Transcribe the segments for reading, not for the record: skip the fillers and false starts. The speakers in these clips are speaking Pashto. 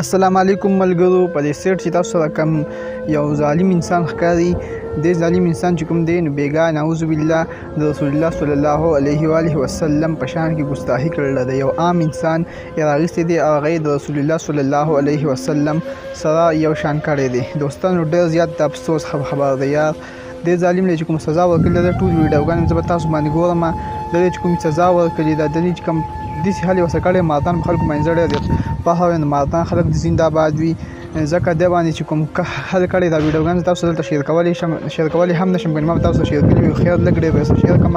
السلام علیکم ملګرو، په دې سیټ چې تاسو سره کوم یو ظالم انسان ښکاري، دې ظالم انسان چې کوم دی نو بېګا نعوذ بالله د رسول الله صلی الله علیه وآله وسلم په شان کې ګستاخي کړله ده. یو عام انسان یې راغیستی دی او هغه یې د رسول الله صلی الله علیه وسلم سره یو شان کړی دی. دوستانو ډېر زیات د افسوس خبر دی یار. دې ظالم له چې کوم سزا ورکړې ده، ټول ویډیوګانې زه به تاسو باندې ګورم. د دې چې کوم سزا ورکړې ده، د دې چې کوم داسې حل یې ورسره کړی، مردان په خلکو باندې زه ډېر زیات پوهه ویم، مردان خلک دې زنده باد وي. ځکه دی باندې چې کوم حل کړی دا ویډیوګانې تاسو دلته شیر کولی شم، شیر کولی هم نشم، کنه ما به تاسو شیر کړي وي. خیر لږ ډېر به شیر کړم،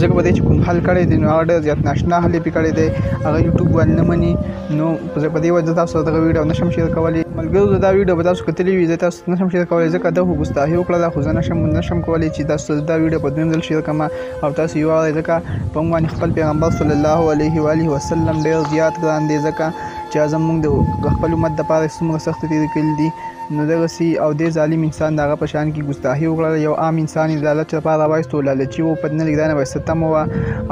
ځکه به دی چې کوم حل کړی دی نو هغه ډېر زیات ناشنا حل یې پرې کړی دی، هغه یوټیوب باندې نه مني، نو په دې وجه تاسو دغه ویډیو نشم شیر کولی. ملګرو دا ویډیو به تاسو کتلې وي، زه تاسو نشم شیر کولی ځکه ده خو ګستاخي وکړله، خو زه نشم کولی چې تاسو دا ویډیو په دویم ځل شیر کړم او تاسو یې واورئ، ځکه په موږ باندې خپل پیغمبر صلی الله علیه وآله وسلم ډېر زیات ګران دی، ځکه چې زموږ د خپل امت دپاره څومره سختې تېرې کړي دي. نو دغسې او دې ظالم انسان د هغه په شان کې ګستاخي وکړله. یو عام انسان یې د لالچ لپاره راوایستو، لالچي و، په نه لږ دانه به ستم وه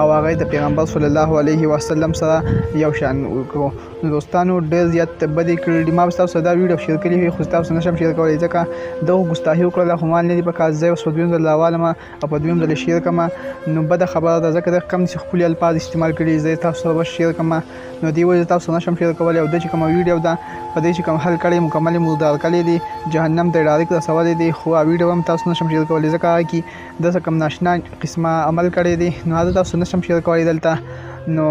او هغه یې د پیغمبر صلی الله علیه وسلم سره یو شان وکړو. نو دوستانو ډېر زیات بدې کړي دي. ما به ستاسو سره دا ویډیو شیر کړې وي، خو تاسو نشم شیر کولی ځکه دغه ګستاخي وکړله، خو ما نه دي په کار. زه اوس په دویم ځل راوالم او په دویم ځل یې شیر کړم، نو بده خبره ده، ځکه ده کم چې ښکلي الفاظ استعمال کړي، زه یې تاسو سره به شیر کړم، نو دې وجې تاسو نشم شیر کولی. او ده چې کومه ویډیو ده په دې چې کوم حل کړی مکمل یې مردار کړی دی، جهنم ته یې ډایرکټ رسولی دی، خو هغه ویډیو هم تاسو نشم شیر کولی ځکه هغه کې داسې کوم ناشنا قسمه عمل کړی دی، نو هغه تاسو نشم شیر کولی دلته. نو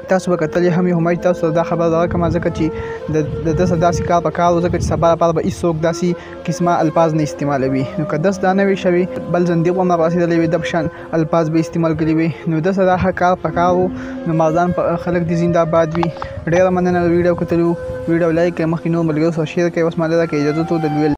تاسو به کتلی هم وي، خو ما چې تاسو سره دا خبره درکړم ځکه چې د ده سره داسې کار په کار و، ځکه چې سبا لپاره به هېڅوک داسې قسمه الفاظ نه استعمالوي. نو که داسې دا نه وي شوی، بل زندیق به هم راپاڅېدلی وي، ده په شان الفاظ به استعمال کړي وي، نو ده سره دا کار په کار و. نو مردان په خلک دې زنده باد وي. ډېره مننه د ویډیو کتلو. ویډیو لایک کړئ، مخکې نور ملګرو سره شیر کړئ. اوس ما له راکړئ اجازه ته د لوی